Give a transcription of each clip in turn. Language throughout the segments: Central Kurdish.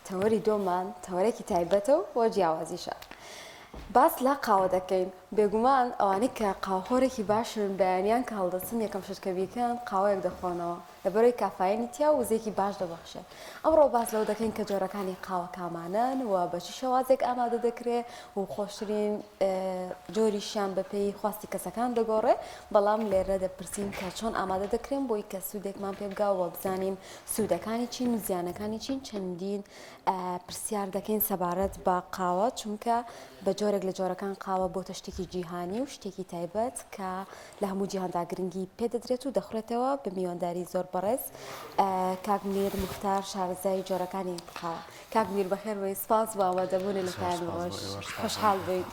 تەوەری دووەممان تەوەرێکی تایبەتە و جیاوازیشە. باس لە قاوە دەکەین. بێگومان ئەوانەی کە قاوەخۆرێکی باشن بەیانیان کە هەڵدەستن یەکەم شت کە بیکەن قاوەیەک دەخۆنەوە لەبەرەوەی کافاینی تیا و وزەیەکی باش دەبەخشێ. ئەمڕۆ باس لەوە دەکەین کە جۆرەکانی قاوە کامانەن و بە چ شێوازێک ئامادە دەکرێ و خۆشترین جۆریشیان بەپێی خواستی کەسەکان دەگۆڕێ، بەڵام لێرە دەپرسین کە چۆن ئامادە دەکرێن بۆی کە سوودێکمان پێ بگا و بزانین سوودەکانی چین و زیانەکانی چین، چەندین پرسیار دەکەین سەبارەت بە قاوە، چونکە بە جۆرێک لە جۆرەکان قاوە بۆتە شتێکی جیهانی و شتێکی تایبەت کە لە هەموو جیهاندا گرنگی پێدەدرێت و دەخورێتەوە بە میوانداری زۆر بەڕێز کاک میر موختار شارەزای جۆرەکانی قاوە. کاک میر بەخێر بێی سپاس بۆ ئامادەبوونت لە پەیامی ڕۆژ خۆشحاڵ بووین.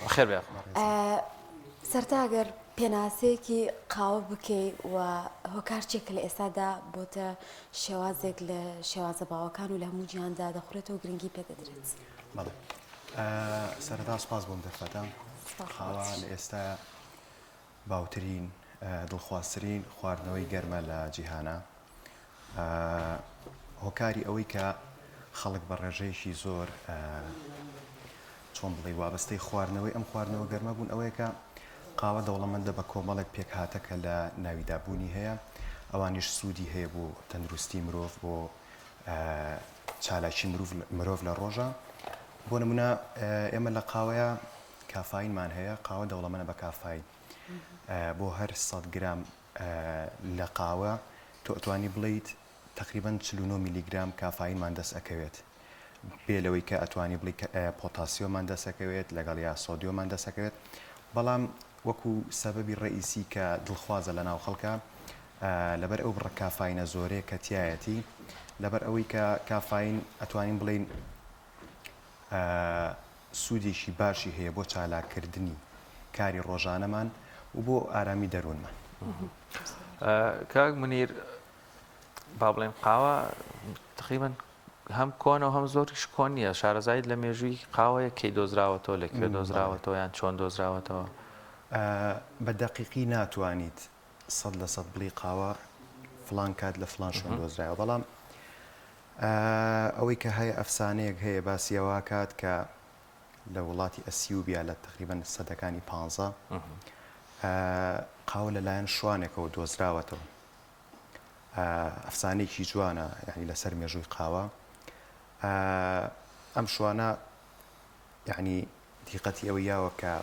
بەخێر بێ. سەرەتا گەر پێناسەیەکی قاوە بکەی و هۆکار چیە کە لە ئێستادا بۆتە شێوازێک لە شێوازە باوەکان و لە هەموو جیهاندا دەخورێتەوە گرنگی پێدەدرێت؟ بەڵێ سەرەتا سپاس بۆم دەرفەتە. قاوە لە ئێستا باوترین دڵخوازترین خواردنەوەی گەرمە لە جیهانا. هۆکاری ئەوەی کە خەڵک بە ڕێژەیەکی زۆر چۆن بڵێی وابەستەی خواردنەوەی ئەم خواردنەوە گەرمە بوون ئەوەیە کە قاوە دەوڵەمەندە بە کۆمەڵێک پێکهاتە کە لە ناویدا بوونی هەیە ئەوانیش سوودی هەیە بۆ تەندروستی مرۆڤ بۆ چالاکی مرۆڤ لە ڕۆژە بۆ نمونە ئێمە لە قاوەیە کافاینمان هەیە قاوە دەوڵەمەنە بە کافاین بۆ هەر 100 گرام لە قاوە تۆ ئەتوانی بڵێیت تەقریبەن 49 میلیگرام کافاینمان دەست ئەکەوێت بێ لەوەی کە ئەتوانی بڵێی پۆتاسیۆمان دەست ئەکەوێت لەگەڵ یا سۆدیۆمان دەست ئەکەوێت بەڵام وەکو سەبەبی ڕەئیسی کە دڵخوازە لە ناو خەڵکا لەبەر ئەو بڕە کافاینە زۆرەیە کە تیایەتی لەبەر ئەوەی کە کافاین ئەتوانین بڵێین سوودێکی باشی هەیە بۆ چالاککردنی کاری ڕۆژانەمان و بۆ ئارامی دەروونمان. کاک منیر با بڵێن قاوە تقریبا هەم کۆنە و هەم زۆریش کۆن نییە شارەزایت لە مێژووی قاوەیە کەی دۆزراوەتەوە لە کوێ دۆزراوەتەوە یان چۆن دۆزراوەتەوە؟ بە دەقیقی ناتوانیت 100% بڵی قاوە فڵان کات لە فڵان شوێن دۆزرایەوە بەڵام ئەوەی کە هەیە ئەفسانەیەک هەیە باسی ئەوە ئەکات کە لە وڵاتی ئەسیوبیا لە تەقریبەن سەدەکانی پانزە قاوە لەلایەن شوانێکەوە دۆزراوەتەوە. ئەفسانەیەکی جوانە یعنی لەسەر مێژووی قاوە. ئەم شوانە یعنی دیقەتی ئەوەی یاوە کە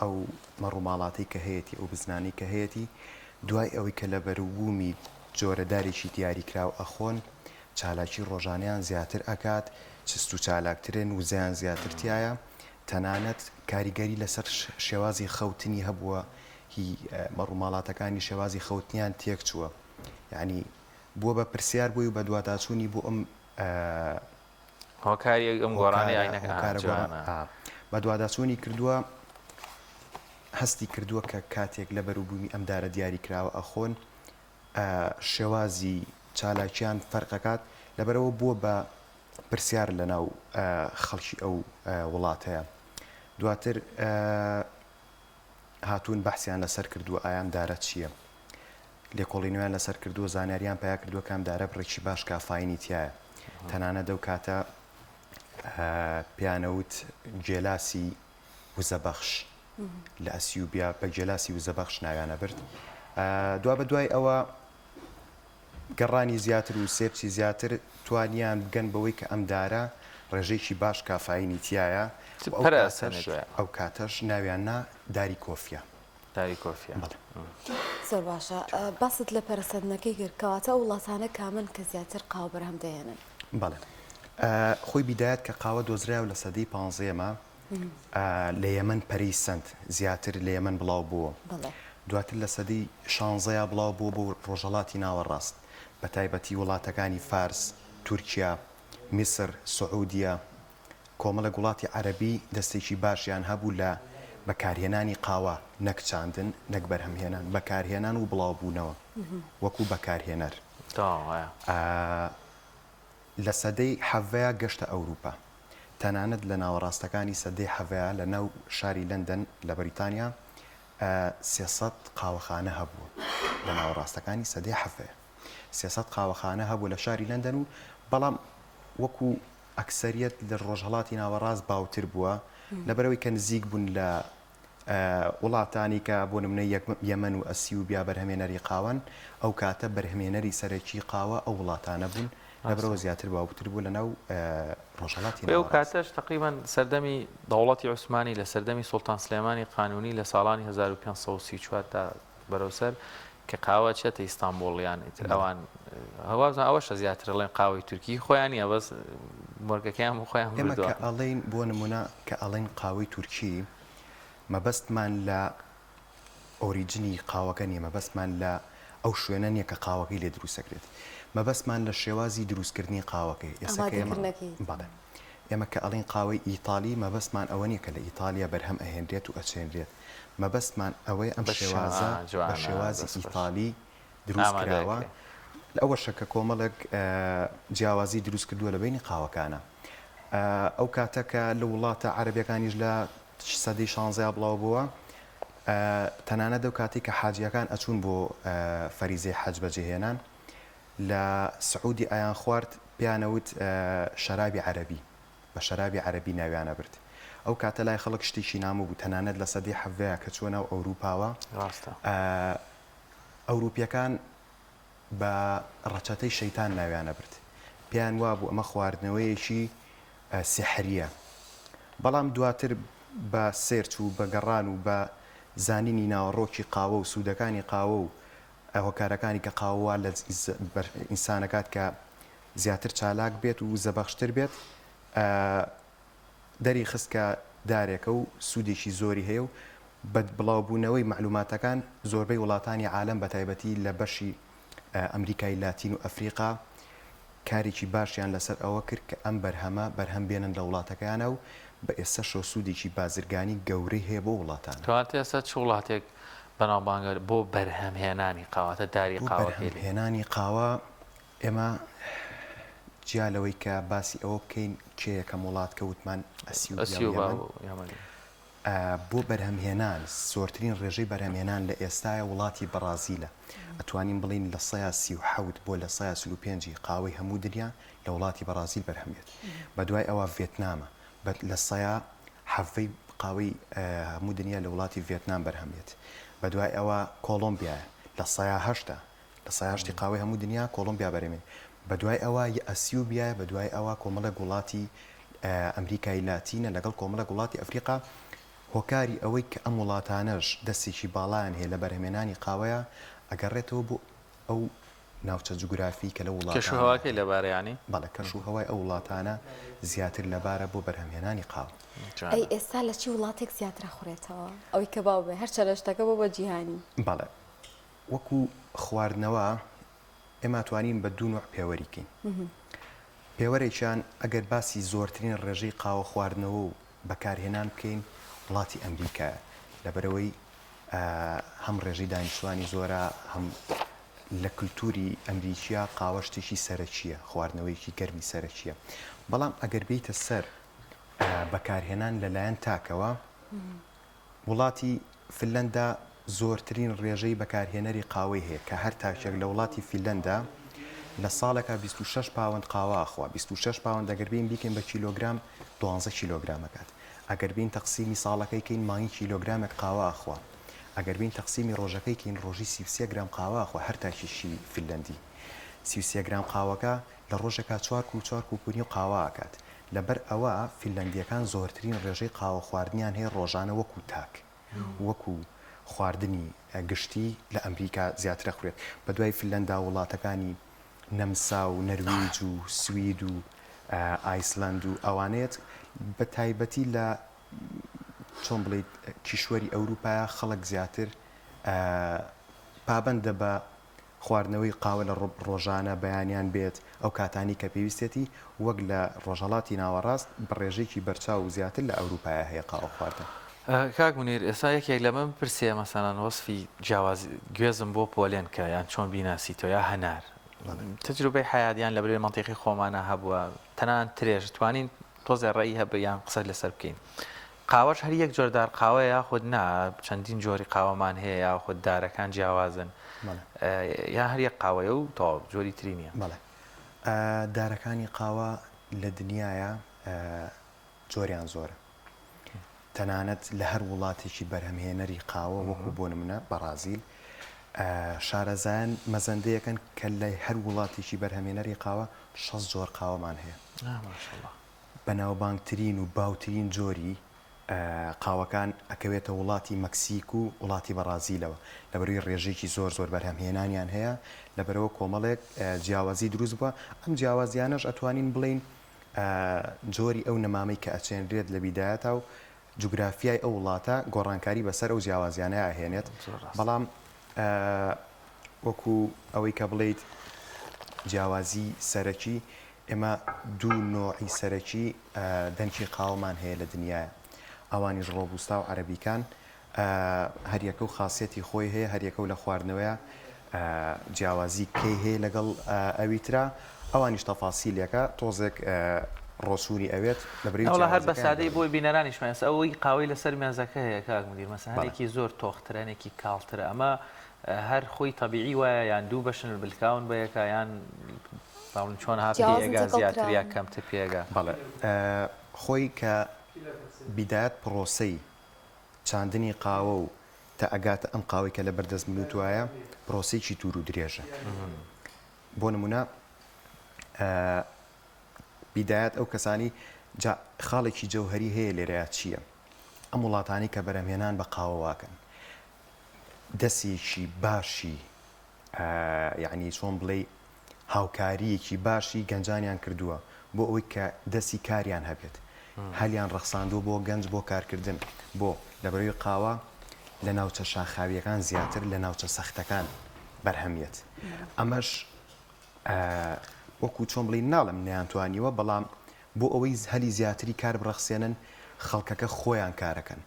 ئەو مەڕوماڵاتەی کە هەیەتی، ئەو بزنانەی کە هەیەتی، دوای ئەوەی کە لە بەروبوومی جۆرە دارێکی دیاریکراو ئەخۆن، چالاکی ڕۆژانەیان زیاتر ئەکات، چست و چالاکترن، وزەیان زیاتر تیایە، تەنانەت کاریگەری لەسەر شێوازی خەوتنی هەبووە، هی مەڕوماڵاتەکانی شێوازی خەوتنیان تێکچووە. یانی بووە بە پرسیار بۆی و بەدواداچوونی بۆ ئەم هۆکاری ئەم گۆڕانەی ئاینەکە هۆکارە گۆڕان بەدواداچوونی کردووە هەستی کردووە کە کاتێک لە بەروبوومی ئەم دارە دیاریکراوە ئەخۆن شێوازی چالاکیان فەرقەکات لەبەرەوە بووە بە پرسیار لە ناو خەڵکی ئەو وڵاتەیە دواتر هاتوون بەحسیان لەسەر کردووە ئایا ئەم دارە چییە؟ لێکۆڵینەوەیان لەسەر کردووە زانیاریان پیا کردووە کە ئەم دارە بڕێکی باش کافاینی تیایە تەنانەت ئەو کاتە پێیانەوت گێلاسی وزەبەخش لە ئەسیوبیا بە گێلاسی وزەبەخش ناویانە برد دوا بە دوای ئەوە گەڕانی زیاتر و search ی زیاتر توانیان بگەن بەوەی کە ئەم دارە ڕێژەیەکی باش کافاینی تیایە ئەو کاتەش ناویان نا داری کۆفیە. داری کۆفیە. بەڵێ. زۆر باشە باست لە پەرەسەندنەکەی کرد کەواتە ئەو وڵاتانە کامن کە زیاتر قاوە بەرهەم دەهێنن؟ بەڵێ خۆی بیدایەت کە قاوە دۆزرایەوە لە سەدەی پانزەیەما لە یەمەن پەرەی سەند زیاتر لە یەمەن بڵاو بووە دواتر لە سەدەی شانزەیا بڵاو بووە بۆ ڕۆژهەڵاتی ناوەڕاست بە تایبەتی وڵاتەکانی فارس، تورکیا، میسر، سعودیە، کۆمەڵێک وڵاتی عەرەبی دەستێکی باشیان هەبوو لە بەکارهێنانی قاوە نەک چاندن نەک بەرهەمهێنان بەکارهێنان و بڵاوبوونەوە وەکو بەکارهێنەر لە سەدەی حەڤەیا گەشتە ئەوروپا. تەنانەت لە ناوەڕاستەکانی سەدەی حەڤەیا لە ناو شاری لەندەن لە بەریتانیا 300 قاوەخانە هەبووە لە ناوەڕاستەکانی سەدەی حەڤەیا 300 قاوەخانە هەبووە لە شاری لەندەن و بەڵام. وەکو ئەکسەریەت لە ڕۆژهەڵاتی ناوەڕاست باوتر بووە لەبەرئەوەی کە نزیک بوون لە وڵاتانی کە بۆ نمونە یەمەن و ئەسیوبیا بەرهەمێنەری قاوەن، ئەو کاتە بەرهەمێنەری سەرەکی قاوە ئەو وڵاتانە بوون، لەبەرئەوە زیاتر باوتر بووە لەناو ڕۆژهەڵاتی ئەو ناوەڕاست. کاتەش تەقریبەن سەردەمی دەوڵەتی عوسمانی لە سەردەمی سوڵتان سلێمانی قانونی لە ساڵانی 1534 تا بەرەو سەر کە قاوە ئەچێتە ئیستانبوڵ یان ئیتر ئەوان وابزانم ئەوەشە زیاتر ئەڵێن قاوەی تورکی خۆیان نییە بەس مۆرکەکەیان بۆ خۆیان ئێمە بردووە. کە ئەڵێین بۆ نمونە کە ئەڵێین قاوەی تورکی مەبەستمان لە origin ی قاوەکە نییە مەبەستمان لە ئەو شوێنە نییە کە قاوەکەی لێ دروست ئەکرێت مەبەستمان لە شێوازی دروستکردنی قاوەکەی ئێستا کە ئێمە ئامادەکردنەکەی. بەڵێ ئێمە کە ئەڵێین قاوەی ئیتالی مەبەستمان ئەوە نییە کە لە ئیتالیا بەرهەم ئەهێنرێت و ئەچێنرێت مەبەستمان ئەوەیە ئەم شێوازە بە شێوازی ئیتالی دروست کراوە، ئەوەشە کە کۆمەڵێک جیاوازی دروست کردووە لە بەینی قاوەکانا. ئەو کاتە کە لە وڵاتە عەرەبیەکانیش لە سەدەی شانزەیا بڵاو بووە، تەنانەت ئەو کاتەی کە حاجیەکان ئەچوون بۆ فەریزەی حەج بەجێهێنان لە سعودی ئەیانخوارد پێیانەوت شەرابی عەرەبی. بە شەرابی عەرەبی ناویان ئەبرد. ئەو کاتە لای خەڵک شتێکی نامۆ بوو، تەنانەت لە سەدەی حەڤدەیا کە چووە ناو ئەوروپاوە، ڕاستە. ئەوروپییەکان بە ڕەچەتەی شەیتان ناویان ئەبرد. پێیان وابوو ئەمە خواردنەوەیەکی سیحرییە. بەڵام دواتر بە search و بە گەڕان و بە زانینی ناوەڕۆکی قاوە و سوودەکانی قاوە و هۆکارەکانی کە قاوە وا لە ئینسان ئەکات کە زیاتر چالاک بێت و وزەبەخشتر بێت، دەری خست کە دارێکە و سوودێکی زۆری هەیە و بە بڵاوبوونەوەی مەعلوماتەکان زۆربەی وڵاتانی عالەم بەتایبەتی لە بەشی ئەمریکای لاتین و ئەفریقا کارێکی باشیان لەسەر ئەوە کرد کە ئەم بەرهەمە بەرهەم بێنن لە وڵاتەکەیانا و بە ئێستەشەوە سوودێکی بازرگانی گەورەی هەیە بۆ وڵاتانە. کەواتە ئێستا چ وڵاتێک بەناوبانگە بۆ بەرهەمهێنانی قاوە، واتە داری بۆ قاوەکەی لێ؟ بەرهەمهێنانی قاوە ئێمە جیا لەوەی کە باسی ئەوە بکەین کێ یەکەم وڵات کە وتمان ئەسیوبیا و یەمەن بۆ بەرهەمهێنان زۆرترین ڕێژەی بەرهەمهێنان لە ئێستایا وڵاتی بەڕازیلە ئەتوانین بڵێین 37% بۆ 45% ی قاوەی هەموو دنیا لە وڵاتی بەڕازیل بەرهەم دێت بەدوای ئەوە ڤێتنامە بە 17% ی قاوەی هەموو دنیا لە وڵاتی ڤێتنام بەرهەم دێت بەدوای ئەوە کۆڵۆمبیایە 8% لە سایاشتی قاوەی هەموو دنیا کۆڵۆمبیا بەرێمێ بەدوای ئەوە یە ئەسیوبیایە بەدوای ئەوە کۆمەڵێک وڵاتی ئەمریکای لاتینە لەگەڵ کۆمەڵێک وڵاتی ئەفریقا هۆکاری ئەوەی کە ئەم وڵاتانەش دەستێکی باڵایان هەیە لە بەرهەمێنانی قاوەیە ئەگەڕێتەوە بۆ ئەو ناوچە جوگرافی کە لەو کەش و وڵاتانە هەواکەی هەیە لەبارە یانی؟ بەڵێ کەش و هەوای ئەو وڵاتانە زیاتر لەبارە بۆ بەرهەمهێنانی قاوە. ئەی جوانە. ئێستا لە چی وڵاتێک زیاتر ئەخورێتەوە ئەوەی کە باو بێ هەرچەندە شتەکە بۆ بە جیهانی. بەڵێ وەکو خواردنەوە ئێمە توانین بە دوو نوع پێوەری کەین. پێوەرێکیان ئەگەر باسی زۆرترین ڕێژەی قاوە خواردنەوە و بەکارهێنان بکەین وڵاتی ئەمریکایە لەبەرئەوەی هەم ڕێژەی دانیشتوانی زۆرە هەم لە کلتوری ئەمریکیا قاوە شتێکی سەرەکییە خواردنەوەیەکی گەرمی سەرەکییە بەڵام ئەگەر بێیتە سەر بەکارهێنان لەلایەن تاکەوە وڵاتی فنلەندا زۆرترین ڕێژەی بەکارهێنەری قاوەی هەیە کە هەر تاکێک لە وڵاتی فنلەندا لە ساڵێکا 26 پاوەند قاوە ئەخوا، 26 پاوەند ئەگەر بێین بیکەین بە کیلۆگرام دوانزە کیلۆگرام ئەکات، ئەگەر بێین تەقسیمی ساڵەکەی کەین مانگی کیلۆگرامێک قاوە ئەخوا، ئەگەر بێین تەقسیمی ڕۆژەکەی کەین ڕۆژی 33 گرام قاوە ئەخوا هەر تاکێکی فنلەندی 33 گرام قاوەکە لە ڕۆژێکا چوار کوپ چوار کوپ و نیو قاوە ئەکات لەبەر ئەوە فینلەندییەکان زۆرترین ڕێژەی قاوە خواردنیان هەیە ڕۆژانە وەکو تاک وەکو خواردنی گشتی لە ئەمریکا زیاتر ئەخورێت بەدوای فینلەندا وڵاتەکانی نەمسا و نەرویج و سوید و ئایسلەند و ئەوانەیەت بە تایبەتی لە چۆن بڵێیت کیشوەری ئەوروپایە خەڵک زیاتر پابەندە بە خواردنەوەی قاوە لە ڕۆژانە بەیانیان بێت ئەو کاتانەی کە پێویستیەتی وەک لە ڕۆژهەڵاتی ناوەڕاست بە ڕێژەیەکی بەرچاو و زیاتر لە ئەوروپایا هەیە قاوە خواردن. کاک مونیر ئێستا یەکێک لە من بپرسێ مەسەلەن وەسفی جیاواز گوێزم بۆ پۆلێن کە یان چۆن بیناسیتەوە یا هەنار تەجروبەی حەیات یان لە برێ مەنتیقی خۆمانا هەبووە تەنانەت ترێش توانین تۆزێ ڕەئی هەبێ یان قسە لەسەر بکەین قاوەش هەر یەک جۆر دار قاوەیە یاخود نا چەندین جۆری قاوەمان هەیە یاخود دارەکان جیاوازن یا هەر یەک قاوەیە و تەواو جۆری تری نییە؟ بەڵێ دارەکانی قاوە. لە دنیایا جۆریان زۆرە تەنانەت لە هەر وڵاتێکی بەرهەمهێنەری قاوە وەکو بۆ نمونە بەڕازیل شارەزایان مەزەندەیەکەن کە لە هەر وڵاتێکی بەرهەمێنەری قاوە 6 جۆر قاوەمان هەیە بەناوبانگترین و باوترین جۆری قاوەکان ئەکەوێتە وڵاتی مەکسیک و وڵاتی بەڕازیلەوە لەبەروی ڕێژەیەکی زۆر زۆر بەرهەمهێنانیان هەیە لەبەرەوە کۆمەڵێک جیاوازی دروست بووە ئەم جیاوازیانەش ئەتوانین بڵێین جۆری ئەو نەمامەی کە ئەچێنرێت لە بیدایەتا و جوگرافیای ئەو وڵاتە گۆڕانکاری بەسەر ئەو جیاوازیانە ئەهێنێت بەڵام وەکو ئەوەی کە بڵێیت جیاوازی سەرەکی ئێمە دوو نۆعی سەرەکی دەنکی قاوەمان هەیە لە دنیایا ئەوانیش ڕۆبوستا و عەرەبیکان هەریەکە و خاسیەتی خۆی هەیە هەریەکە و لە خواردنەوەیا جیاوازی کەی هەیە لەگەڵ ئەوی ترا ئەوانیش تەفاسیلێکە تۆزێک ڕۆچوونی ئەوێت لەبری وەڵا هەر بە سادەی بۆی بینەرانیشمان ئێستا ئەوەی قاوەی لەسەر مێزەکە هەیە کاک مدیر مەسەن هەنێکی زۆر تۆخترە هەنێکی کاڵترە ئەمە هەر خۆی تەبیعی وایە یان دوو بەشن بلکاون بە یەکا یان باڵن چۆن ها پێگا زیاتر یا کەمتر پێگا؟ بەڵێ خۆی کە بیدایەت پڕۆسەی چاندنی قاوە و تا ئەگاتە ئەم قاوەی کە لەبەر دەست من و توایە پڕۆسەیەکی دوور و درێژە بۆ نمونە بیدایەت ئەو کەسانی جا خاڵێکی جەوهری هەیە لێرەیە چییە ئەم وڵاتانی کە بەرەمهێنان بە قاوە واکەن دەسێکی باشی یەعنی چۆن بڵێی هاوکارییەکی باشی گەنجانیان کردووە بۆ ئەوەی کە دەستی کاریان هەبێت هەلیان ڕەخساندووە بۆ گەنج بۆ کارکردن بۆ لەبەرەوەی قاوە لە ناوچە شاخاوییەکان زیاتر لە ناوچە سەختەکان بەرهەمیەت ئەمەش وەکو چۆن بڵێی ناڵێم نەیانتوانیوە بەڵام بۆ ئەوەی هەلی زیاتری کار بڕەخسێنن خەڵکەکە خۆیان کارەکەن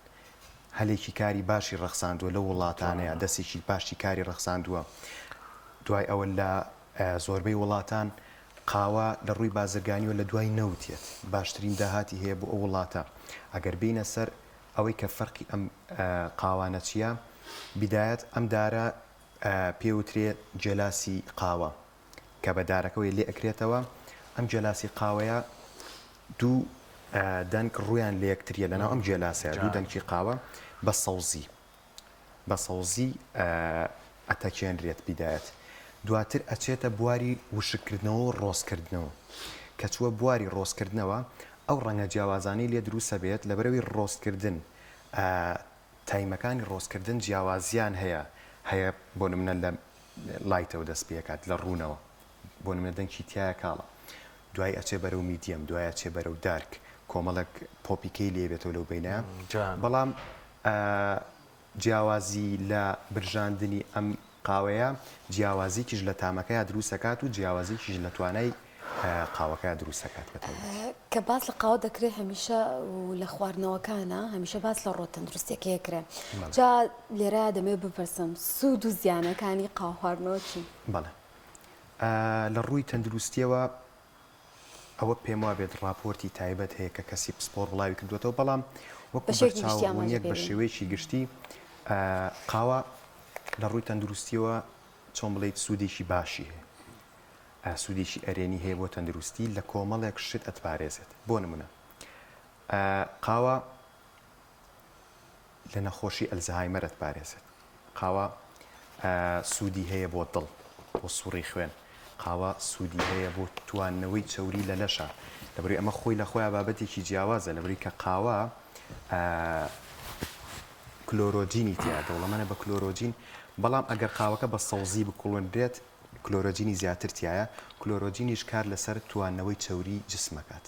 هەلێکی کاری باشی ڕەخساندووە لەو وڵاتانەیە دەستێکی باشی کاری ڕەخساندووە دوای ئەوە لە زۆربەی وڵاتان قاوە لە ڕووی بازرگانیوە لە دوای نەوت یەت باشترین داهاتی هەیە بۆ ئەو وڵاتە ئەگەر بینە سەر ئەوەی کە فەرقی ئەم قاوانە چییە بیدایەت ئەم دارە پێوترێ گێلاسی قاوە کە بە دارەکەوەی لێ ئەکرێتەوە، ئەم گێلاسی قاوەیە دوو دەنک ڕوویان لە یەکتریە لەناو ئەم گێلاسەیە دوو دەنکی قاوە بە سەوزی بە سەوزی ئەتەکێنرێت بیدایەت دواتر ئەچێتە بواری وشککردنەوە و ڕۆستکردنەوە کە چووە بواری ڕۆستکردنەوە ئەو ڕەنگە جیاوازانەی لێ دروستە بێت لەبەرەوەی ڕۆستکردن time ەکانی ڕۆستکردن جیاوازیان هەیە هەیە بۆ نمونە لە light ەوە دەست پێکات لە ڕوونەوە بۆ نمونە دەنکی تایە کاڵە دوای ئەچێ بەرەو medium دوای ئەچێ بەرەو dark کۆمەڵێک پۆپیکەی لێ بێتەوە لەو بینە بەڵام جیاوازی لە برژاندنی ئەم قاوەیە جیاوازیکیش لە تامەکەیا دروست ئەکات و جیاوازیکیش لە توانای قاوەکەیا دروست ئەکات بە تایبەتی. کە باس لە قاوە دەکرێ هەمیشە و لە خواردنەوەکانە هەمیشە باس لە ڕۆ تەندروستیەکەی ئەکرێ جا لێرە دەمەوێت بپرسم سوود و زیانەکانی قاوە خواردنەوە چین؟ بەڵێ لە ڕووی تەندروستیەوە ئەوە پێم وابێت ڕاپۆرتی تایبەت هەیە کە کەسی پسپۆڕ بڵاوی کردوێتەوە بەڵام وەکو بەرچاوڕوونیەک بە شێوەیەکی گشتی قاوە لە ڕووی تەندروستیەوە چۆن بڵێیت سوودێکی باشی هەیە سوودێکی ئەرێنی هەیە بۆ تەندروستی لە کۆمەڵێک شت ئەتپارێزێت بۆ نمونە قاوە لە نەخۆشی ئەلزەهایمەر ئەتپارێزێت. قاوە سوودی هەیە بۆ دڵ، بۆ سوڕی خوێن. قاوە سوودی هەیە بۆ تواندنەوەی چەوری لە لەشا. لەبەرئەوەی ئەمە خۆی لە خۆیا بابەتێکی جیاوازە لەبەرئەوەی کە قاوە کلۆرۆجینی تیایە، دەوڵەمەنە بە کلۆرۆجین، بەڵام ئەگەر قاوەکە بە سەوزی بکوڵێنرێت کلۆرۆجینی زیاتر تیایە، کلۆرۆجینیش کار لەسەر تواندنەوەی چەوری جسم ئەکات.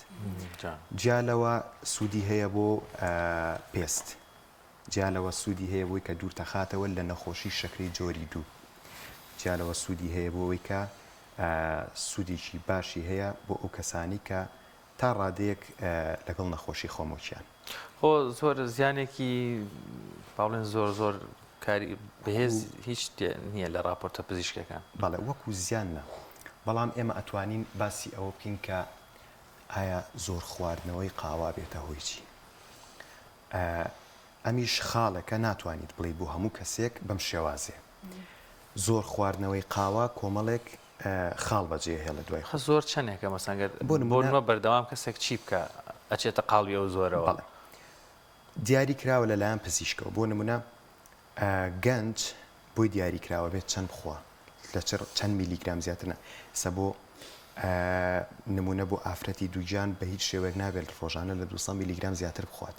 جیا لەوە سوودی هەیە بۆ پێست، جیا لەوە سوودی هەیە بۆی کە دوورتەخاتەوە لە نەخۆشی شەکرەی جۆری دوو، جیا لەوە سوودی هەیە بۆ ئەوەی کە سوودێکی باشی هەیە بۆ ئەو کەسانەی کە تا ڕادەیەک لەگەڵ نەخۆشی خۆمۆکیان. خۆ زۆر زیانێکی با بڵێن زۆر زۆر کاری بەهێز هیچ نییە لە ڕاپۆرتە پزیشکەکان. بەڵێ وەکو زیان نا، بەڵام ئێمە ئەتوانین باسی ئەوە بکەین کە ئایا زۆر خواردنەوەی قاوە بێتە هۆی چی؟ ئەمیش خاڵێکە ناتوانیت بڵێی بۆ هەموو کەسێک بەم شێوازەیە. زۆر خواردنەوەی قاوە کۆمەڵێک. خاڵ بەجێ هێڵێ دوای خۆی. زۆر چەنێکە مەسەن گەر بۆ نمونە بەردەوام کەسێک چی بکا ئەچێتە قاڵبی ئەو زۆرەوە؟ بەڵێ دیاری کراوە لەلایەن پزیشکەوە بۆ نمونە گەنج بۆی دیاری کراوە بێت چەند بخوا لە چ چەند میلیگرام زیاتر نا ئێستا بۆ نمونە بۆ ئافرەتی دووگیان بە هیچ شێوەیەک نابێت ڕۆژانە لە 200 میلیگرام زیاتر بخوات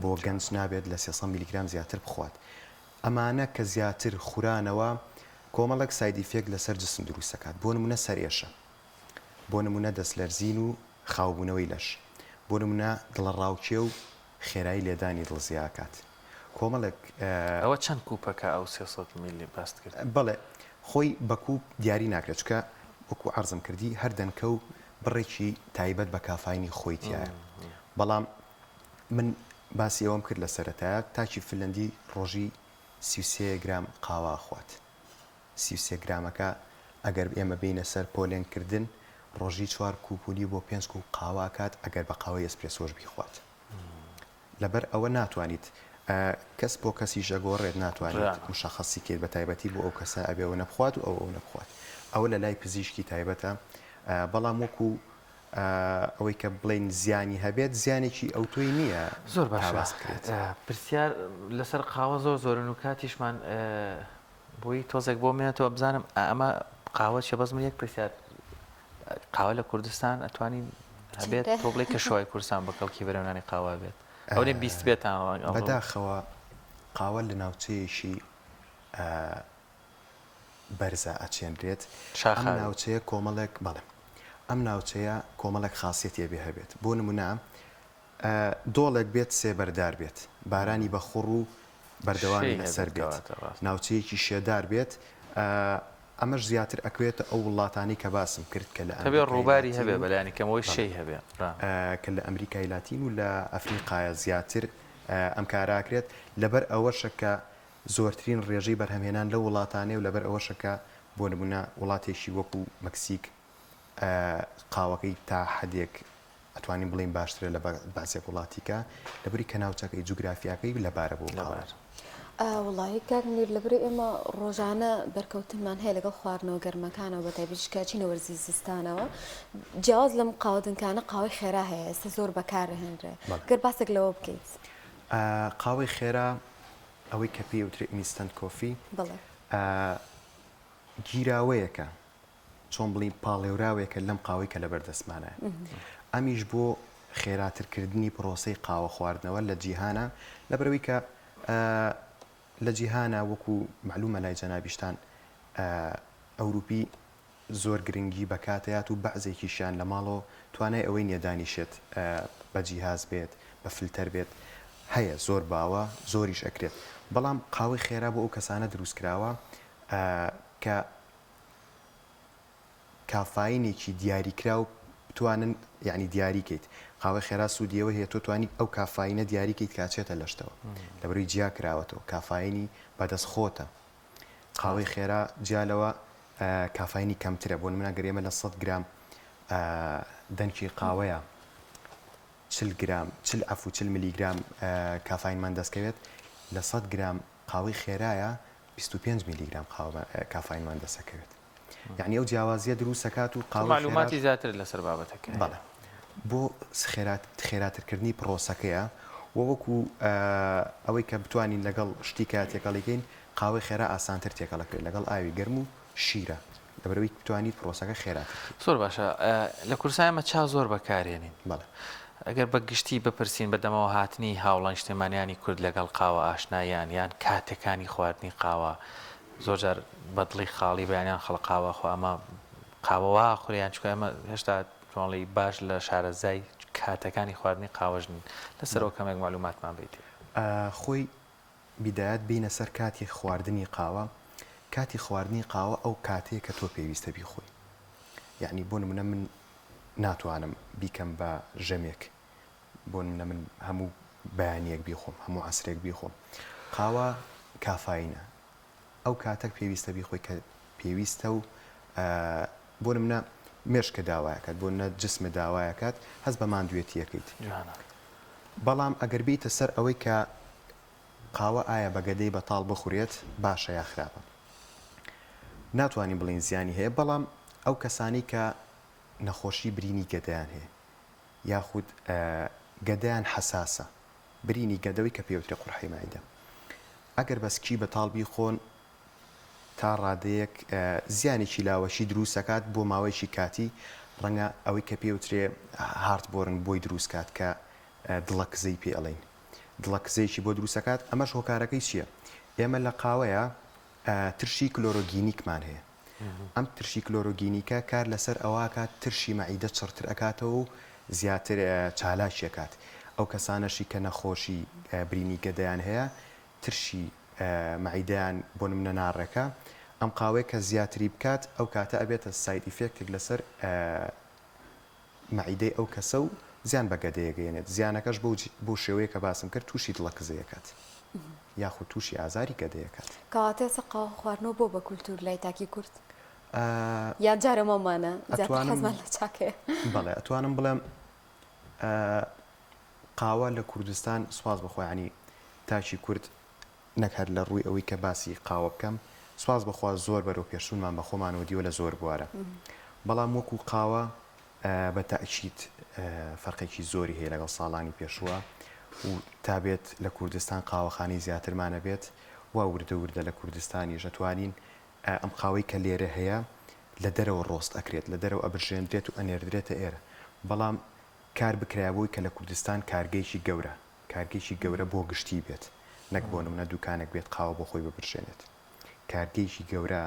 بۆ گەنج نابێت لە 300 میلیگرام زیاتر بخوات ئەمانە کە زیاتر خورانەوە کۆمەڵێک side effect لەسەر جسم دروست دەکات بۆ نمونە سەرئێشە بۆ نمونە دەست لەرزین و خاوبوونەوەی لەش بۆ نمونە دڵەڕاوکێ و خێرایی لێدانی دڵ زیاکات کۆمەڵێک. ئەوە چەند کوپە کە ئەو 300 میلی باست کرد؟ بەڵێ خۆی بە کوپ دیاری ناکرێت چونکە وەکو عەرزم کردی هەر دەنکە و بڕێکی تایبەت بە کافاینی خۆی تیایە بەڵام من باسی ئەوەم کرد لە سەرەتایا تاکی فنلەندی ڕۆژی 33 گرام قاوە ئەخوات 33 گرامەکە ئەگەر ئێمە بێینە سەر پۆلێن کردن ڕۆژی چوار کوپ و نیو بۆ پێنج کوپ قاوە ئەکات ئەگەر بە قاوەی ئێسپرێسۆش بیخوات. لەبەر ئەوە ناتوانیت کەس بۆ کەسیش ئەگۆڕێت ناتوانیت مشەخەسی کەیت بە تایبەتی بۆ ئەو کەسە ئەبێ ئەوە نەبخوات و ئەو ئەو نەبخوات ئەوە لە لای پزیشکی تایبەتە بەڵام وەکو ئەوەی کە بڵین زیانی هەبێت زیانێکی ئەوتۆی نییە زۆر باشە باس بکرێت. پرسیار لەسەر قاوە زۆر زۆرن و کاتیشمان بۆی تۆزێک بۆ مێنێتەوە بزانم ئەمە قاوە چیە بەس من یەک پرسیار قاوە لە کوردستان ئەتوانی هەبێت تۆ بڵێ کە شوای کوردستان بە کەڵکی بەرەونانی قاوە بێت ئەو 20 بێتان بەداخەوە قاوە لە ناوچەیەکی بەرزە ئەچێنرێت ئەم ناوچەیە کۆمەڵێک بەڵێ ئەم ناوچەیە کۆمەڵێک خاصەتی ئەبێ هەبێت بۆ نمونە دۆڵێک بێت سێبەردار بێت، بارانی بە خوڕ و بەردەوامی لەسەر بێت، ناوچەیەکی شێدار بێت، ئەمەش زیاتر ئەکەوێتە ئەو وڵاتانەی کە باسم کرد کە لە ئەمریکای لاتین و کە لە ئەمریکای لاتین و لە ئەفریقایە زیاتر ئەم کارە ئەکرێت، لەبەر ئەوەشە کە زۆرترین ڕێژەی بەرهەمهێنان لەو وڵاتانەیە و لەبەر ئەوەشە کە بۆ نموونە وڵاتێکی وەکو مەکسیک قاوەکەی تا حەدێک ئەتوانین بڵێین باشترە لە بەعزێک وڵاتی کە لەبری کە ناوچەکەی جوگرافیاکەی لەبارە بۆ قاوە. وەڵاهی کاک منیر لەبری ئێمە ڕۆژانە بەرکەوتنمان هەیە لەگەڵ خواردنەوە گەرمەکانەوە بە تایبەتیش کە ئەچینە وەرزی زستانەوە جیاواز لەم قاوە دنکانە قاوەی خێرا هەیە ئێستا زۆر بەکارئەهێنرێ گەر باسێک لەوە بکەیت. قاوەی خێرا ئەوەی کە پێی ئەوترێ instant coffee بەڵێ. گیراوەیەکە چۆن بڵێین پاڵێوراوێکە لەم قاوەی کە لەبەر دەستمانایە. ئەمیش بۆ خێراتر کردنی پرۆسەی قاوە خواردنەوە لە جیهانا، لەبەرئەوەی کە لە جیهانا وەکو مەعلومە لای جەنابیشتان ئەوروپی زۆر گرنگی بە کات ئەیات و بەعزێکیشیان لە ماڵەوە توانای ئەوەی نیە دانیشێت بە جیهاز بێت بە فلتەر بێت هەیە زۆر باوە زۆریش ئەکرێت بەڵام قاوەی خێرا بۆ ئەو کەسانە دروست کراوە کە کافاینێکی دیاریکراو بتوانن یانی دیاری کەیت قاوەی خێرا سوودی ئەوەی هەیە تۆ توانی ئەو کافاینە دیاری کەیت کە ئەچێتە لەشتەوە لەبەرئەوەی جیا کراوەتەوە کافاینی بەدەست خۆتە قاوەی خێرا جیا لەوە کافاینی کەمترە بۆ نمونە گەر ئێمە لە 100 گرام دەنکی قاوەیە 40 گرام 40 عەفو 40 ملیگرام کافاینمان دەستکەوێت لە 100 گرام قاوەی خێرایە 25 میلیگرام کافاینمان دەسەکەوێت یعنی ئەو جیاوازیە دروست ئەکات و قاوەی خێراش معلوماتی زیاترت لەسەر بابەتەکە هەیە. بەڵێ بۆ خێرات خێراترکردنی پرۆسەکەیە و وەکو ئەوەی کە بتوانین لەگەڵ شتی کە تێکەڵی کەین قاوەی خێرا ئاسانتر تێکەڵ ئەکرێت لەگەڵ ئاوی گەرم و شیرە لەبەرئەوەی بتوانیت پرۆسەکە خێراتر بکەیت. زۆر باشە لە کوردستان ئێمە چا زۆر بەکارێنین. بەڵێ. ئەگەر بە گشتی بپرسین بە دەمەوە هاتنی هاوڵانیشتمانیانی کورد لەگەڵ قاوە ئاشناییان یان کاتەکانی خواردنی قاوە زۆر جار بە دڵی خاڵی بەیانیان خەڵک قاوە ئەخوا ئەمە قاوە وا ئەخورێ یان چونکە ئێمە هێشتا چۆنڵی باش لە شارەزای کاتەکانی خواردنی قاوەش نین لەسەرەوە کەمێک مەعلوماتمان بەیتێ. خۆی بیدایەت بینە سەر کاتی خواردنی قاوە کاتی خواردنی قاوە ئەو کاتەیە کە تۆ پێویستە بیخۆی یەعنی بۆ نمونە من ناتوانم بیکەم بە ژەمێک بۆ نمونە من هەموو بەیانیەک بیخۆم هەموو عەسرێک بیخۆم قاوە کافاینە ئەو کاتەک پێویستە بیخۆی کە پێویستە و بۆ نمونە مێشکە داوایەکات بۆ نە جسمە داوایەکات هەست بە ماندوێتیەکەیت بەڵام ئەگەر بیتە سەر ئەوەی کە قاوە ئایا بە گەدەی بەتاڵ بخورێت باشە یا خراپە؟ ناتوانین بڵێین زیانی هەیە بەڵام. ئەو کەسانەی کە نەخۆشی برینی گەدەیان هەیە یاخود گەدەیان حەساسە، برینی گەدەوەی کە پێوترێ قورحەی مەعیدە، ئەگەر بە سکی بەتاڵ بیخۆن تا ڕادەیەک زیانێکی لاوەکی دروست ئەکات بۆ ماوەیەکی کاتی، ڕەنگە ئەوەی کە پێوترێ heartburn بۆی دروست کات کە دڵەکزەی پێ ئەڵێین دڵەکزەیەکی بۆ دروست ئەکات، ئەمەش هۆکارەکەی چییە؟ ئێمە لە قاوەیا ترشی کلۆرۆگینیکمان هەیە، ئەم ترشی کلۆرۆگینیکە کار لەسەر ئەوە ئەکات ترشی مەعیدە چڕتر ئەکاتەوە و زیاتر چالاکی ئەکات، ئەو کەسانەشی کە نەخۆشی برینی گەدەیان هەیە ترشی مەعیدەیان بۆ نمونە ناڕێکە، ئەم قاوەیە کە زیاتری بکات ئەو کاتە ئەبێتە side effect ێک لەسەر مەعیدەی ئەو کەسە و زیان بە گەدەی ئەگەیەنێت، زیانەکەش بەو بەو شێوەیە کە باسم کرد تووشی دڵەکزێ ئەکات یاخود تووشی ئازاری گەدەی ئەکات. کەواتە ئێستا قاوە خواردنەوە بووە بە کولتوور لای تاکی کورد؟ یان جارێ مامانە زیاتر ئەتوانم حەزمان لە چاکەیە؟ بەڵێ ئەتوانم بڵێم قاوە لە کوردستان سوپاس بۆ خوا یانی تاکی کورد نەک هەر لە ڕووی ئەوەی کە باسی قاوە بکەم، سوپاس بۆ خوا زۆر بەرەو پێشچوونمان بە خۆمانەوە دیوە لە زۆر بوارە. بەڵام وەکوو قاوە بە تەئکید فەرقێکی زۆری هەیە لەگەڵ ساڵانی پێشووە و تا بێت لە کوردستان قاوەخانەی زیاترمان ئەبێت و وردە وردە لە کوردستانیش ئەتوانین ئەم قاوەی کە لێرە هەیە لە دەرەوە ڕۆست ئەکرێت، لە دەرەوە ئەبرژێندرێت و ئەنێردرێتە ئێرە. بەڵام کار بکرایە بۆی کە لە کوردستان کارگەیەکی گەورە کارگەیەکی گەورە بۆ گشتی بێت نەک بۆ نمونە دوکانێک بێت قاوە بۆ خۆی ببرژێنێت کارگەیەکی گەورە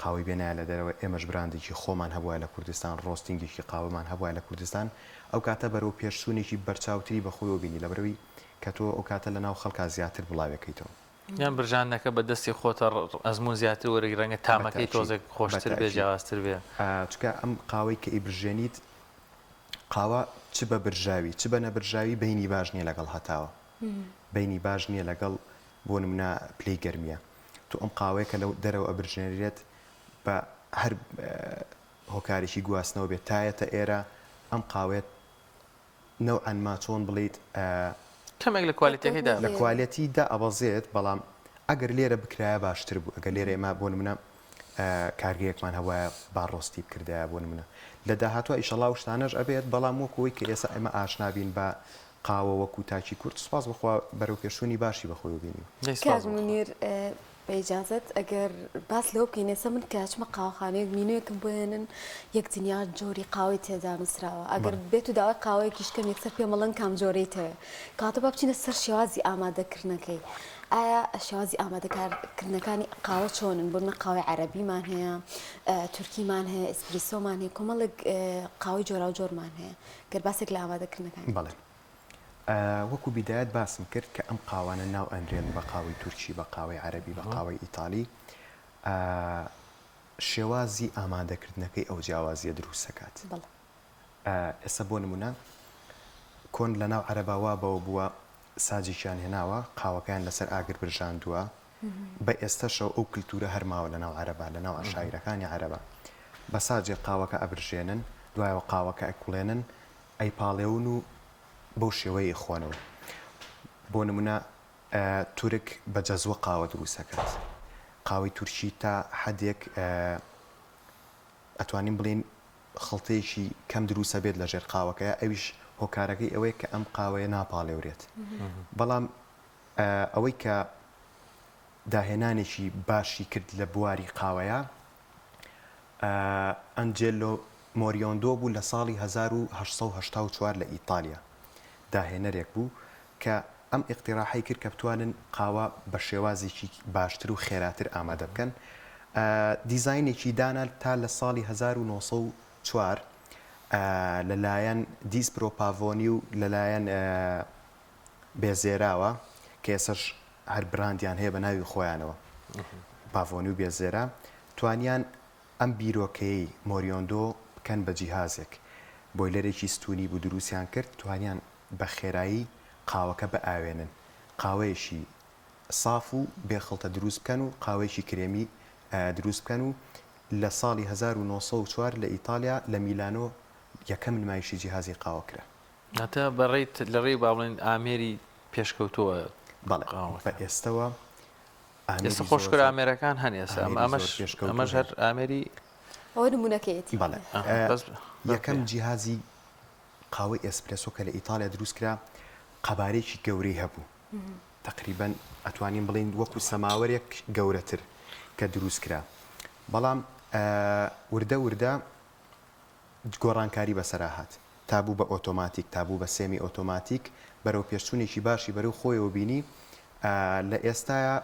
قاوەی بێنایە لە دەرەوە ئێمەش براندێکی خۆمان هەبوایە لە کوردستان roasting ێکی قاوەمان هەبوایە لە کوردستان ئەو کاتە بەرەو پێشچوونێکی بەرچاوتری بە خۆیەوە بینی لەبەرئەوەی کە تۆ ئەو کاتە لە ناو خەڵکا زیاتر بڵاوێکەیتەوە. یان برژاندنەکە بە دەستی خۆتە ئەزموون زیاتر وەرەگری ڕەنگە تامەکەی تۆزێک خۆشتر بێ جیاوازتر بێ. چونکە ئەم قاوەی کە ئەیبرژێنیت قاوە چ بە برژاوی چ بە نەبرژاوی بەینی باش نییە لەگەڵ هەتاوە بەینی باش نییە لەگەڵ بۆ نمونە پلەی گەرمیە تۆ ئەم قاوەیە کە لە دەرەوە ئەبرژێنرێت بە هەر هۆکارێکی گواستنەوە بێت تایەتە ئێرە ئەم قاوەیە نەوعەن ما چۆن بڵێیت کەمێک لە کوالێتیەکەی دابەزێت. لە کوالێتی دائەبەزێت بەڵام ئەگەر لێرە بکرایە باشتر بوو ئەگەر لێرە ئێمە بۆ نمونە کارگەیەکمان هەبوایە با roast ی بکردایە بۆ نمونە لە داهاتوە ئیشەڵا ئەو شتانەش ئەبێت بەڵام وەکو ئەوەی کە ئێستا ئێمە ئاشنا بین بە قاوە وەکو تاکی کورد سوپاس بۆ خوا بەرەوپێشچوونی باشی بەخۆیەوە بینیوە. دەی کاک سوپاس بۆ خوا. مونیر بە ئیجازەت ئەگەر باس لەوە بکەین ئێستا من کە ئەچمە قاوەخانەیەک مینوێکم بۆ هێنن یەک دنیا جۆری قاوەی تێدا نووسراوە ئەگەر بێت و داوای قاوەیەکیش کەم یەکسەر پێم ئەڵێن کام جۆرەی تەوێ کەواتە با بچینە سەر شێوازی ئامادەکردنەکەی ئایا شێوازی ئامادەکردنەکانی قاوە چۆنن بۆ منە قاوەی عەرەبیمان هەیە تورکیمان هەیە ئیسپریسۆمان هەیە کۆمەڵێک قاوەی جۆراوجۆرمان هەیە گەر باسێک لە ئامادەکردنەکانی بەڵێ وەکو بیدایەت باسم کرد کە ئەم قاوانە ناو ئەنرێن بە قاوەی تورکی بە قاوەی عەرەبی بە قاوەی ئیتالی شێوازی ئامادەکردنەکەی ئەو جیاوازیە دروست ئەکات ئێستا بۆ نمونە کۆن لە ناو عەرەبا وا بەوە بووە ساجێکیان هێناوە قاوەکەیان لەسەر ئاگر برژاندووە بە ئێستەشەوە ئەو کلتورە هەر ماوە لە ناو عەرەبا لە ناو عەشایرەکانی عەرەبا بە ساجێک قاوەکە ئەبرژێنن دوایەوە قاوەکە ئەکوڵێنن ئەیپاڵێون و بەو شێوەیە ئەیخۆنەوە. بۆ نمونە تورک بە جەزوە قاوە دروست ئەکات. قاوەی تورکی تا حەدێک ئەتوانین بڵێین خڵتەیەکی کەم دروست ئەبێت لە ژێر قاوەکەیا ئەویش هۆکارەکەی ئەوەیە کە ئەم قاوەیە ناپاڵێورێت. بەڵام ئەوەی کە داهێنانێکی باشی کرد لە بواری قاوەیا ئەنجێلۆ مۆریۆندۆ بوو لە ساڵی 1884 لە ئیتالیا داهێنەرێک بوو کە ئەم ئیقتیراحەی کرد کە بتوانن قاوە بە شێوازێکی باشتر و خێراتر ئامادە بکەن دیزاینێکی دانا تا لە ساڵی 1904 لەلایەن دیسپرۆ پاڤۆنی و لەلایەن بێزێراوە کە ئێسەش هەر براندیان هەیە بە ناوی خۆیانەوە پاڤۆنی و بێزێرا توانیان ئەم بیرۆکەیەی مۆریۆندۆ بکەن بە جیهازێک بۆیلەرێکی ستونی بوو دروستیان کرد توانیان بە خێرایی قاوەکە بئاوێنن قاوەیەکی ساف و بێ خڵتە دروست بکەن و قاوەیەکی کرێمی دروست بکەن و لە ساڵی 1904 لە ئیتالیا لە میلانۆ یەکەم نمایشی جیهازی قاوە کرا. واتە بە ڕێی لە ڕێی با بڵێین ئامێری پێشکەوتووە بەڵێ قاوەکە. بە ئێستەوە ئامێری ئێستا زۆر خۆشکر زۆر ئامێرەکان هەن ئێستا ئەمە ئامێری ئەمەش زۆر پێشکەوتوو ئەمەش هەن. هەر ئامێری. ئەوە نموونەکەیەتی. بەڵێ. یەکەم جیهازی قاوەی ئێسپرێسۆ کە لە ئیتاڵیا دروست کرا قەبارەیەکی گەورەی هەبوو. تەقریبەن ئەتوانین بڵێین وەکو سەماوەرێک گەورەتر کە دروست کرا. بەڵام وردە وردە گۆڕانکاری بەسەرا هات. تا بوو بە ئۆتۆماتیک، تا بوو بە semi ئۆتۆماتیک، بەرەو پێشچوونێکی باشی بەرەو خۆیەوە بینی. لە ئێستایا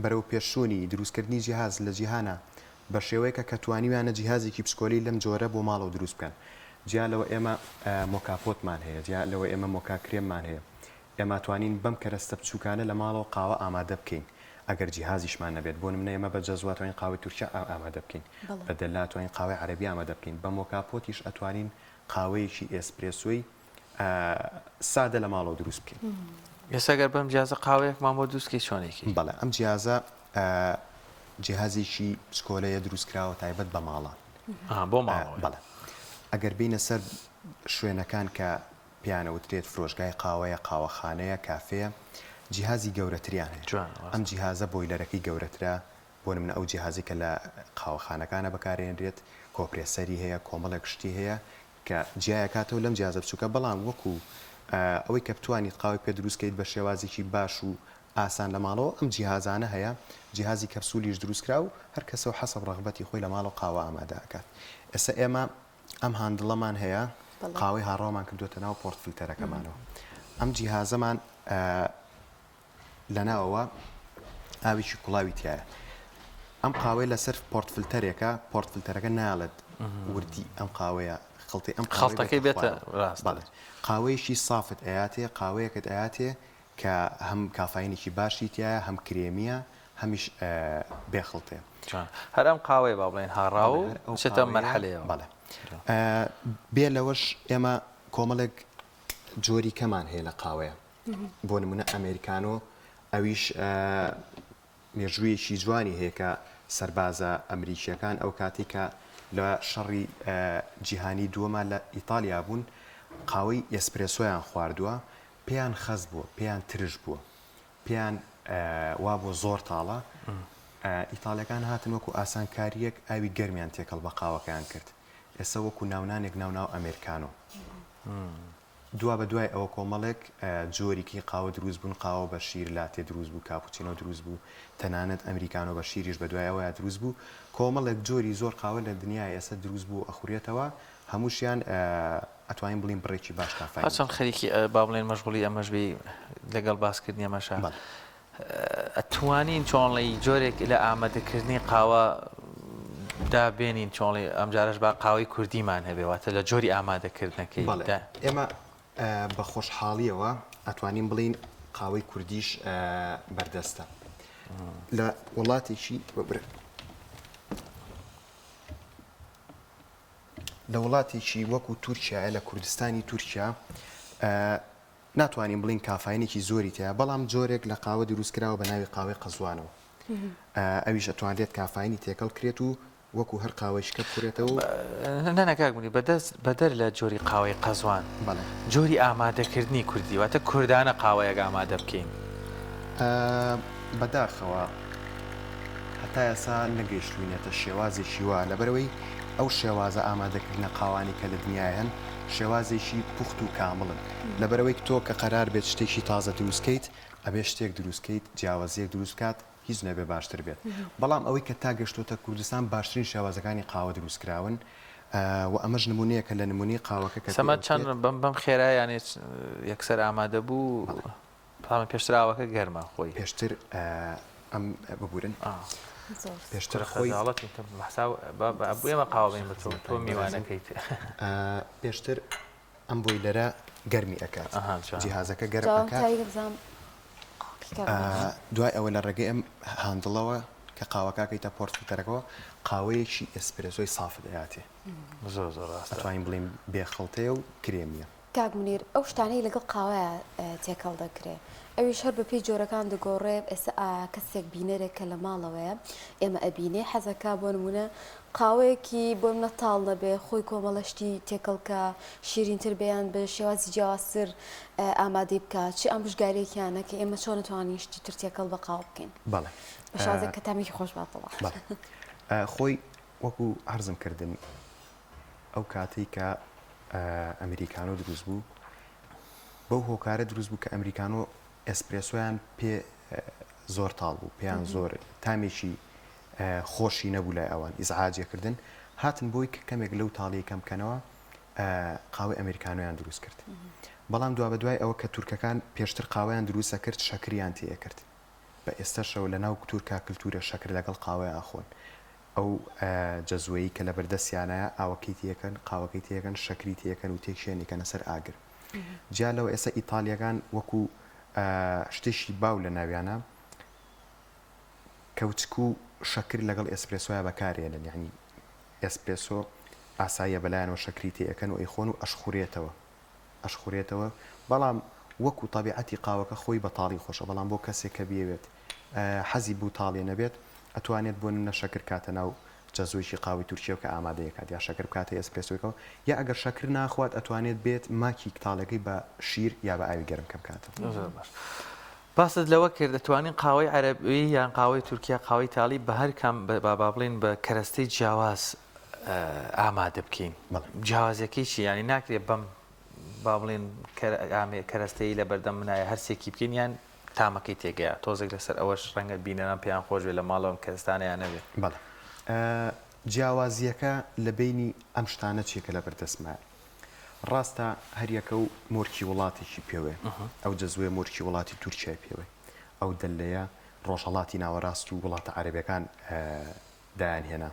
بەرەو پێشچوونی دروستکردنی جیهاز لە جیهانا بە شێوەیەکە کە توانیویانە جیهازێکی بچکۆلەی لەم جۆرە بۆ ماڵەوە دروست بکەن. جیا لەوە ئێمە moka pot مان هەیە، جیا لەوە ئێمە moka crème مان هەیە. ئێمە توانین بەم کەرەستە بچووکانە لە ماڵەوە قاوە ئامادە بکەین ئەگەر جیهازیشمان نەبێت. بۆ نمونە ئێمە بە جەزوە ئەتوانین قاوەی تورکیا ئامادە بکەین، بە دەللا ئەتوانین قاوەی عەرەبی ئامادە بکەین، بە moka pot یش ئەتوانین قاوەیەکی ئێسپرێسۆی سادە لە ماڵەوە دروست بکەین. ئێستا گەر بەم جیازە قاوەیەکمان بۆ دروست کەی چۆن ئەیکەی؟ بەڵێ ئەم جیازە جیهازێکی بچکۆلەیە دروست کراوە تایبەت بە ماڵان. ئا بۆ ماڵەوەیە. بەڵێ ئەگەر بێینە سەر شوێنەکان کە پێیان ئەوترێت فرۆشگای قاوەیە، قاوەخانەیە، کافێیە، جیهازی گەورەتریان هەیە. جوانە ئەم ڕاستە. جیهازە boiler ەکەی گەورەترە، بۆ نمونە ئەو جیهازەی کە لە قاوەخانەکانە بەکارێنرێت compressor ی هەیە، کۆمەڵێک شتی هەیە کە جیایەکاتەوە لەم جیازە بچوکە، بەڵام وەکو ئەوەی کە بتوانیت قاوەی پێ دروست کەیت بە شێوازێکی باش و ئاسان لە ماڵەوە ئەم جیهازانە هەیە، جیهازی کەپسولیش دروست کرا و هەر کەسە و حەسەب ڕەغبەتی خۆی لە ماڵەوە قاوە ئامادە ئەکات. ئێستا ئێمە ئەم handle ەمان هەیە قاوەی هاڕاومان کردووەتە ناو portafilter ەکەمانەوە. ئەم جیهازەمان لەناوەوە ئاوێکی کوڵاوی تایە ئەم قاوەیە لەسەر portafilter ێکە portafilter ەکە ناڵێت وردی ئەم قاوەیە خڵتی ئەم خەڵتەکەی بێتە ڕاست بەڵێ قاوەیەکی سافت ئەیاتێ قاوەیەکت ئەیاتێ کە هەم کافاینێکی باشی تایە هەم کرێمیە هەمیش بێ خڵتێ هەر ئەم قاوەیە با بڵێن هاڕاو چێتە مەرحەلەیەوە بەڵێ بێ لەوەش ئێمە کۆمەڵێک جۆری کەمان هەیە لە قاوەیە بۆ نمونە ئەمێریکانۆ ئەویش مێژوویەکی جوانی هەیە کە سەربازە ئەمریکیەکان ئەو کاتی کە لە شەڕی جیهانی دووەما لە ئیتالیا بوون قاوەی ئێسپرێسۆیان خواردووە پێیان خەست بووە پێیان ترش بووە پێیان وابووە زۆر تاڵە ئیتالیەکان هاتن وەکو ئاسانکاریەک ئاوی گەرمیان تێکەڵ بە قاوەکەیان کرد ئێستا وەکو ناونانێک ناو ناو ئەمێرکانۆ دوابەدوای ئەوە کۆمەڵێک جۆری کەی قاوە دروست بوون، قاوە بە شیر لاتێ دروست بوو، کاپوچینۆ دروست بوو، تەنانەت ئەمریکانۆ بە شیریش بەدوای ئەوەیا دروست بوو. کۆمەڵێک جۆری زۆر قاوە لە دنیای ئێستا دروست بوو و ئەخورێتەوە، هەمووشیان ئەتوانین بڵێین بڕێکی باش کافاینی هەرچەند تیایە. خەریکی با بڵێین مەشغوڵی ئەمەش بی لەگەڵ باسکردنی ئەمەشا بەڵێ. ئەتوانین چۆنڵی جۆرێک لە ئامادەکردنی قاوە دا بێنین چۆنڵی ئەمجارەش با قاوەی کوردیمان هەبێ واتە لە جۆری ئامادەکردنەکەی بەڵێ دا. ئێمە بە خۆشحاڵیەوە ئەتوانین بڵێین قاوەی کوردیش بەردەستە لە وڵاتێکی ببرن لە وڵاتێکی وەکو تورکیایە لە کوردستانی تورکیا ناتوانین بڵێین کافاینێکی زۆری تیایە، بەڵام جۆرێک لە قاوە دروست کراوە بە ناوی قاوەی قەزوانەوە، ئەویش ئەتوانرێت کافاینی تێکەڵ کرێت و وەکو هەر قاوەیشکە بخورێتەوە و. نا نا کاک مونیر بەدەست بەدەر لە جۆری قاوەی قەزوان بەڵێ. جۆری ئامادەکردنی کوردی واتە کوردانە قاوەیەک ئامادە بکەین. بەداخەوە هەتا ئێستا نەگەیشتوینەتە شێوازێکی وا، لەبەرئەوەی ئەو شێوازە ئامادەکردنە قاوانەی کە لە دنیای هەن شێوازێکی پوخت و کامڵن، لەبەرئەوەی تۆ کە قەرار بێت شتێکی تازە دروست کەیت ئەبێ شتێک دروست کەیت جیاوازیەک دروست بکات هیچ نەبێ باشتر بێت، بەڵام ئەوەی کە تا گەشتۆتە کوردستان باشترین شێوازەکانی قاوە دروست کراون و ئەمەش نمونەیەکە لە نمونەی قاوەکە کە پێی سەمەد چەند ئەوترێت. بەم بەم خێرایە یانێ یەکسەر ئامادە بوو؟ بەڵێ. بەڵام پێشتر ئاوەکە گەرمە خۆی. پێشتر ئەم ببورن پێشتر کورە خۆی خەجاڵەتی تۆ حساو با با بۆ ئێمە قاوە بەین بە تۆ تۆ میوانەکەیت. پێشتر ئەم boiler ە گەرمی ئەکات ئەها جوان. جیهازەکە گەرم جوان ئەکات تاریکە بزانم قاوەکەی کاک مەجید. دوای ئەوە لە ڕێگەی ئەم handle ەوە کە قاوەکە ئەکەیتە portafilter ەکەوە قاوەیەکی ئێسپرێسۆی سافت ئەیاتێ زۆر زۆر ڕاستە. ئەتوانین بڵێین بێ خڵتەیە و کرێمیە. کاک مونیر ئەو شتانەی لەگەڵ قاوەیا تێکەڵ دەکرێ ئەویش هەر بەپێی جۆرەکان دەگۆڕێ ئێستا ئایا کەسێک بینەرێک کە لە ماڵەوەیە ئێمە ئەبینێ حەزەکا بۆ نمونە قاوەیەکی بۆ منە تاڵ نەبێ خۆی کۆمەڵە شتی تێکەڵ کە شیرینتر بێ یان بە شێوازی جیاوازتر ئامادەی بکا چ ئامۆژگاریەکیانە کە ئێمە چۆن نتوانین شتی تر تێکەڵ بە قاوە بکەین بەڵێ بە شێوازێک کە تامێکی خۆش باتەوە بەڵێ خۆی. وەکو عەرزم کردن ئەو کاتەی کە ئەمریکانۆ دروست بوو بەو هۆکارە دروست بوو کە ئەمریکانۆ ئێسپرێسۆیان پێ زۆر تاڵ بوو پێیان زۆر تامێکی خۆشی نەبوو لای ئەوان ئیزعاجێ کردن هاتن بۆی کە کەمێک لەو تاڵیە کەم بکەنەوە قاوەی ئەمریکانۆیان دروست کرد بەڵام دوابەدوای ئەوە کە تورکەکان پێشتر قاوەیان دروست ئەکرد شەکریان تێ ئەکرد بە ئێستەشەوە لە ناو تورکا کلتورە شەکر لەگەڵ قاوەیا ئەخۆن ئەو جەزوەیی کە لەبەردەستیانایە ئاوەکەی تێکەن قاوەکەی تێکەن شەکری تێکەن و تێکشێنی کەنە سەر ئاگر جیا لەوە ئێستا ئیتالیەکان وەکو شتێکی باو لە ناویانە کەوچک و شەکر لەگەڵ ئێسپرێسۆیا بەکارێنن یعنی ئێسپرێسۆ ئاساییە بەلایانەوە شەکری تێ ئەکەن و ئەیخۆن و ئەشخورێتەوە ئەشخورێتەوە بەڵام وەکو تەبیعەتی قاوەکە خۆی بە تاڵی خۆشە بەڵام بۆ کەسێک کە بیەوێت حەزی بو تاڵیە نەبێت ئەتوانێت بۆ نمونە شەکر کاتە ناو جەزوەیەکی قاوەی تورکیەوە کە ئامادەی ئەکات یا شەکر بکاتە ئێسپرێسۆیەکەوە یا ئەگەر شەکر ناخوات ئەتوانێت بێت ماکی تاڵەکەی بە شیر یا بە ئاوی گەرم کەم کاتەوە. زۆر باش باست لەوە کرد دەتوانین قاوەی عەرەبی یان قاوەی تورکیا قاوەی ئیتالی بە هەر کام با با بڵێین بە کەرەستەی جیاواز ئامادە بکەین جیاوازیەکەی چی یانی ناکرێت بەم با بڵێن کەرەستەی لە بەردەم منایە هەرسێکی بکەین یان تامەکەی تێگەیە تۆزێک لەسەر ئەوەش ڕەنگە بینەران پێیان خۆش بێت لە ماڵەوە ئەم کەرەستانەیان نەبێت. بەڵێ جیاوازییەکە لە بەینی ئەم شتانە چییە کە لەبەر دەستمایە؟ ڕاستە هەریەکە و مۆرکی وڵاتێکی پێوەیە، ئەو جەزوەیە مۆرکی وڵاتی تورکیای پێوەیە، ئەو دەللەیە ڕۆژهەڵاتی ناوەراست و وڵاتە عەرەبیەکان دایان هێنا.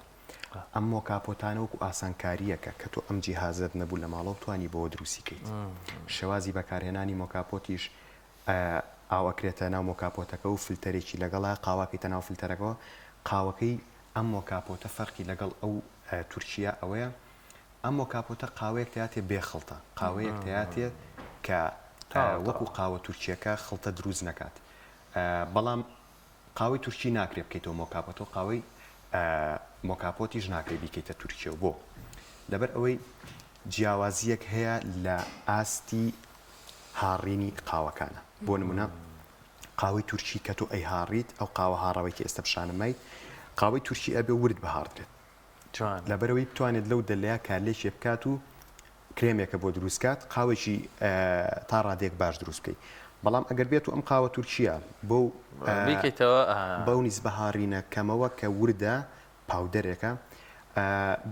ئەم مۆکاپۆتانە وەکو ئاسانکارییەکە کە تۆ ئەم جیهازەت نەبوو لە ماڵەوە توانی بەوە دروستی کەیت. شێوازی بەکارهێنانی مۆکاپۆتیش ئاو ئەکرێتە ناو مۆکاپۆتەکە و فلتەرێکی لەگەڵە قاوە ئەکەیتە ناو فلتەرەکەوە قاوەکەی ئەم مۆکاپۆتە فەرقی لەگەڵ ئەو تورکیە ئەوەیە ئەم مۆکاپۆتە قاوەیەک تیاتێ بێ خڵتە قاوەیەک تیاتێ کە وەکو قاوە تورکیەکە خڵتە دروست نەکات بەڵام قاوەی تورکی ناکرێ بکەیتەوە مۆکاپۆتەوە قاوەی مۆکاپۆتیش ناکرێ بیکەیتە تورکیەوە بۆ لەبەر ئەوەی جیاوازیەک هەیە لە ئاستی هاڕینی قاوەکانە بۆ نمونە قاوەی تورکی کە تۆ ئەیهاڕیت ئەو قاوە هاڕاوەی کە ئێستا پیشانم مایت قاوەی تورکی ئەبێ ورد بهاڕدرێت جوان لەبەرئەوەی بتوانێت لەو دەلەیا کارلێکێ بکات و کرێمێکە بۆ دروست کات قاوێکی تا ڕادەیەک باش دروست بکەی بەڵام ئەگەر بێت و ئەم قاوە تورکیە بەو بیکەیتەوە بەو نیسبە هاڕینە کەمەوە کە وردە پاودەرێکە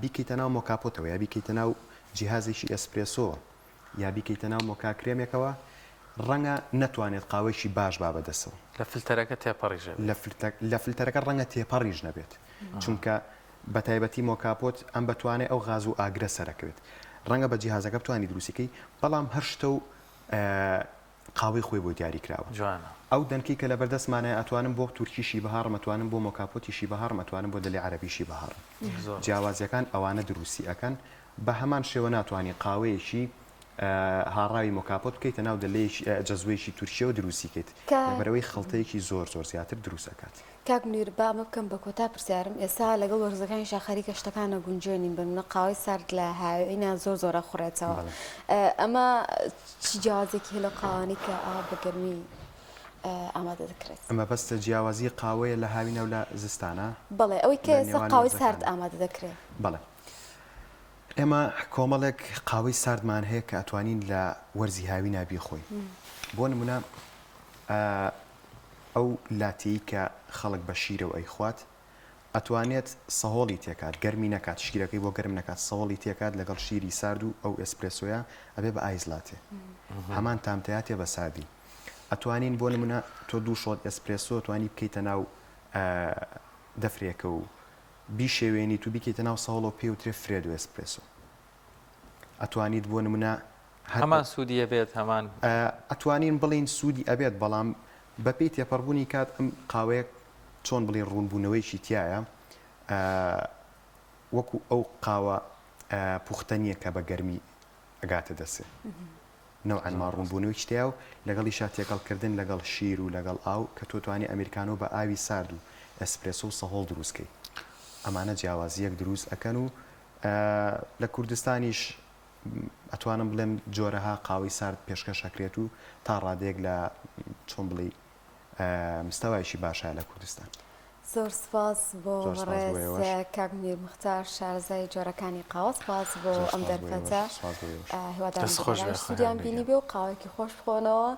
بیکەیتە ناو مۆکاپۆتەوە یا بیکەیتە ناو جیهازێکی ئێسپرێسۆوە یا بیکەیتە ناو مۆکا کرێمێکەوە ڕەنگە نەتوانێت قاوەیەکی باش با بەدەستەوە. لە فلتەرەکە تێپەڕیش ئەبێت. لە فلتەرەکە ڕەنگە تێپەڕیش نەبێت چونکە بە تایبەتی مۆکاپۆت ئەم بەتوانێ ئەو غاز و ئاگرە سەرەکەوێت ڕەنگە بە جیهازەکە بتوانی دروستی کەی بەڵام هەر شتە و قاوەی خۆی بۆ دیاری کراوە. جوانە. ئەو دەنکەی کە لەبەردەستمانە ئەتوانم بۆ تورکیشی بهاڕم ئەتوانم بۆ مۆکاپۆتیشی بهاڕم ئەتوانم بۆ دەلی عەرەبیشی بهاڕم. زۆر. جیاوازیەکان ئەوانە دروستی ئەکەن بە هەمان شێوە ناتوانی قاوەیەکی هاڕاوی مۆکاپۆت بکەیتە ناو دەلەیەکی جەزوەیەکی تورکیەوە دروستی کەیت کە لەبەرئەوەی خڵتەیەکی زۆر زۆر زیاتر دروست ئەکات. کاک منیر با ئەمە بکەم بە کۆتا پرسیارم ئێستا لەگەڵ وەرزەکانیشا خەریکە شتەکان ئەگونجێنین بەنمونە قاوەی سارد لە هاوینە زۆر زۆر ئەخورێتەوە بەڵێ. ئەمە چ جیاوازێکی هەیە لەو قاوانەی کە ئاوا بە گەرمی ئامادە دەکرێت؟ مەبەستە جیاوازی قاوەیە لە هاوینە و لە زستانا؟ بەڵێ ئەوەی کە لە ئێستا نێوان قاوەی سارد وەرزەکانا. ئامادە دەکرێت. بەڵێ ئێمە کۆمەڵێک قاوەی ساردمان هەیە کە ئەتوانین لە وەرزی هاوینا بیخۆین بۆ نمونە ئەو لاتێی کە خەڵک بە شیرەوە ئەیخوات ئەتوانێت سەهۆڵی تێکات گەرمی نەکات شیرەکەی بۆ گەرم نەکات سەهۆڵی تێکات لەگەڵ شیری سارد و ئەو ئێسپرێسۆیە ئەبێ بە iced latte هەمان تام تیاتێ بە ساردی ئەتوانین بۆ نمونە تۆ دوو shot ئێسپرێسۆ توانی بکەیتە ناو دەفرێکە و بیشێوێنیت و بیکەیتە ناو سەهۆڵەوە پێی وترێ freddo espresso ئەتوانیت بۆ نمونە هەر هەمان سوودی ئەبێت هەمان. ئەتوانین بڵێین سوودی ئەبێت بەڵام بەپێی تێپەڕبوونی کات ئەم قاوەیە چۆن بڵێین ڕوونبوونەوەیەکی تیایە وەکو ئەو قاوە پوختە نییە کە بە گەرمی ئەگاتە دەسێ نەوعەن ما ڕوونبوونەوەیەکی تیایە و لەگەڵیشا تێکەڵکردن لەگەڵ شیر و لەگەڵ ئاو کە تۆ توانی ئەمیرکانۆ بە ئاوی سارد و ئێسپرێسۆ و سەهۆڵ دروست کەی ئەمانە جیاوازییەک دروست ئەکەن و لە کوردستانیش ئەتوانم بڵێم جۆرەها قاوەی سارد پێشکەش ئەکرێت و تا ڕادەیەک لە چۆن بڵێی مستەوایەکی باشە لە کوردستان. زۆر سپاس بۆ زۆر سپاس بۆ بەڕێز ئێوەش. کاک میر موختار شارەزای جۆرەکانی قاوە سپاس بۆ زۆر ئەم سپاس بۆ ئێوەش دەرفەتە سپاس بۆ ئێوەش. هیوادارم دەست خۆش بینەران بێ سوودیان خۆیان بینیبێ و قاوەیەکی خۆش بخۆنەوە.